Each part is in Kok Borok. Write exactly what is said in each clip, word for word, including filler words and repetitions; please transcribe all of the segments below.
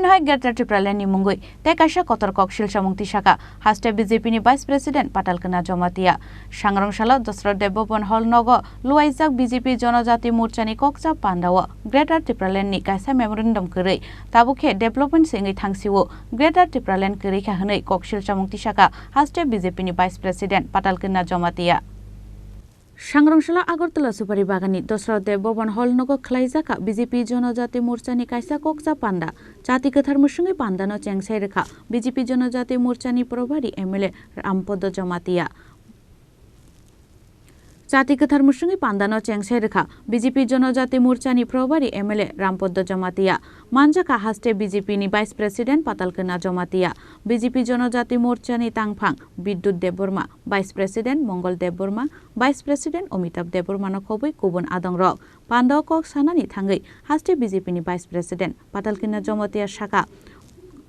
Hai Greater Tipraland ni mungwi tei kaisa kotor kok silchamung tisaka haste B J P ni Vice President Patal Kanya Jamatia. Sangrong salo Dosra Debobon Hall nogo luwaijak B J P Jonojati Morcha ni kokcha pandao Greater Tipraland ni kaisa memorandum kwrwi, tabuk khe development se wngwi thangsio Greater Tipraland kwrwi kha hwnwi kok silchamung tisaka haste B J P ni Vice President Patal Kanya Jamatia. Sangrong salo Agartala Supari Bagani Dosra Debobon Hall nogo khwlaijak kha B J P Jonojati Morcha ni kaisa kokcha panda. Chati kwthar mwswngwi pandano chengsai rwkha B J P Jonojati Morcha ni Probari M L A Rampodo Jamatia. Chati kwthar mwswngwi pandano chengsai rwkha B J P Jonojati Morcha ni Probari M L A Rampodo Jamatia. Manjakha haste B J P ni Vice President Patal Kanya Jamatia, B J P Jonojati Morcha ni tangphang Bidyut Debbarma, Vice President Mongol Debbarma, Vice President Amitabh Debbarma no khobwi kubun adongrok. Pandao kok sanani thangwi haste B J P ni Vice President Patal Kanya Jamatia saka,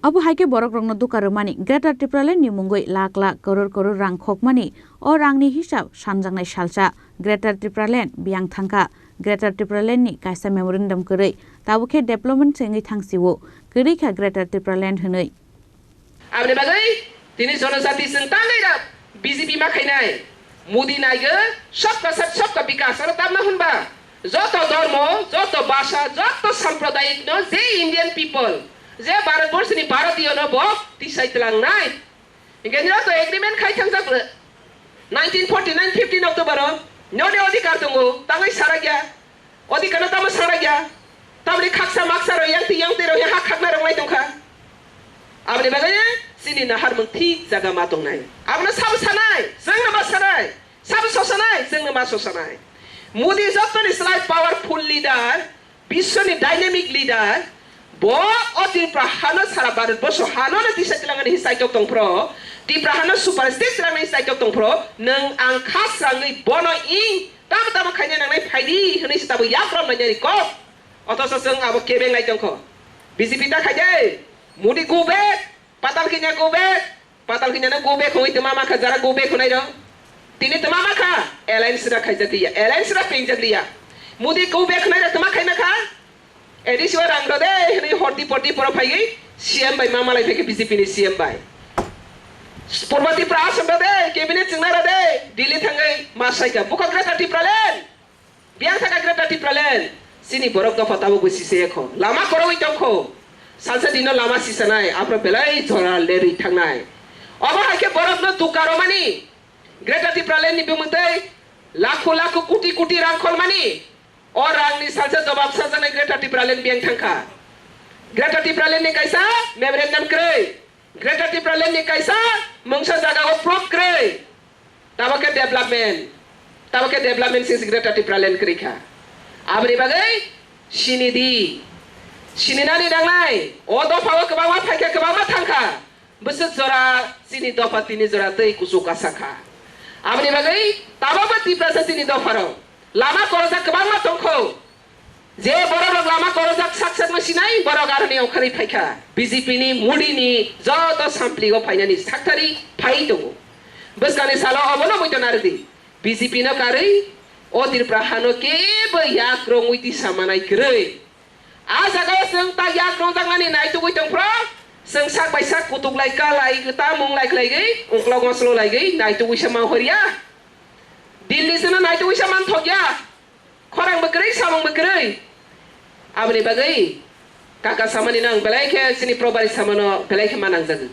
abo hai khe borokrokno duka rwmani Greater Tipraland ni mungwi lakh lakh, koror koror rang khokmani, o rangni hisab sanjaknai salsa Greater Tipraland biyang thangkha. Greater Tipraland ni kaisa memorandum kwrwi, tabuk khe development se wngwi thangsio, kwrwi kha Greater Tipraland hwnwi. Aboni bagwi tini Jonojati chwng tangwi rok B J P ma khainai. Modi naigo Sabka Saath Sabka Vikas, aro tamna hwnba joto dhormo, joto bhasha, joto sampradayik no je Indian people, je Bharat Borsh ni Bharatiyo no bo tisai tlangnai. Hinkhe nini to agreement khai thangjak le. Nineteen forty-nine fifteen October o nini odhikar tongo, tangwi sarakya. Odhikar no tamo sarakya. Tamni khaksa maksa rok yang ti yang ti rok ha khakna rok lai tongkha. Aboni bagwi chini naharmung thik jaga ma tongnai. Abono sabo sanai, chwngno ma sanai. Sabo sosanai, chwngno ma sosanai. Modi jotoni slai powerful leader, biswni dynamic leader, bo o Tripura hano sara Bharat borsho hano no tisa tilangani hi saitok tongphro, Tripura hano superstate tilangani hi saitok tongphro, nwng ang kha srangwi bono ing tamo tamo khaina nangnai phaidi hwnwi se tabo yak rom nai kok. Othoso chwng abo kebeng nai tongkho. B J P ta khaide, Modi go back, Patal Kanya go back, Patal Kanya no go back hwnwi twma makha, jara go back hwnai rok. Tini twma makha, alliance ra khaijak liya, alliance ra pengjak liya. Modi go back hwnai rok twma khai makha. A D C o rang rode hwnwi horti porti poro phaiwi C M bai ma malai phaikha B J P ni C M bai. Purba Tripura Assam rode, cabinet chwngna rode, Delhi thangwi ma saikha. Bukha Greater Tipraland. Biyang thaka Greater Tipraland, chini borok dopha tabuk bo sisaya kho. Lama korogwi tong kho. Salsa dino lama sisanai, aphro belai jora lerwi thangnai. Obo hai khe borokno dukha romani. Greater Tipraland ni bumung tei lakho lakho koti koti rang kholmani. O rangni salsa jobab sajaknai Greater Tipraland biyang thangkha. Greater Tipraland ni kaisa memorandum kwrwi. Greater Tipraland ni kaisa mungsa jaga o proof kwrwi. Tabo khe development. Tabo khe development sing Greater Tipraland kwrwi kha. Aboni bagwi sini di. Sini nani nangnai. O dopha o kwbangma phaikha, kwbangma thangkha. Bwswk jora sini dopha tini jora tei kuchuk kasa kha. Aboni bagwi tabo bo Tiprasa sini dopha rok. Lama korojak kwbangma tongkho. Je borok rok lama korojak sak sak no sinai, borok aroni ongkhorwi phaikha. B J P ni Modi ni joto sampli o phainani saktari phai tongo. Bwskangni salo obono muiton narwdi. B J P no karwi o Tripura hano kebo yak rongwi tisa manai kwrwi. A jaga o chwng ta yak rongjaknani naitugwi tongphro, chwng sak bai sak kutuk lai ka lai, ta mung lai khlaigwi, ungklok ngoslo laigwi naitugwi sa manghorya. Delhi se no naitugwi sa manthokya. Khorang bo kwrwi, samung bo kwrwi. Aboni bagwi kaka samani no ang belai khe chini probari samano belai khe ma nangjagwi.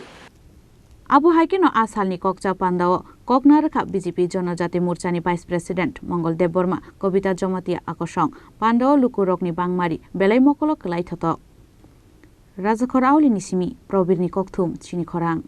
Abo hai kheno a salni kokcha pandao kokna rwkha B J P Jonojati Morchani Vice President Mongol Debbarma, Kobita Jamatia akosong. Pandao lukurokni bangmari belai mokolo kwlai thotok. Rajakhor Aulini simi Probirni kokthum chini khorang.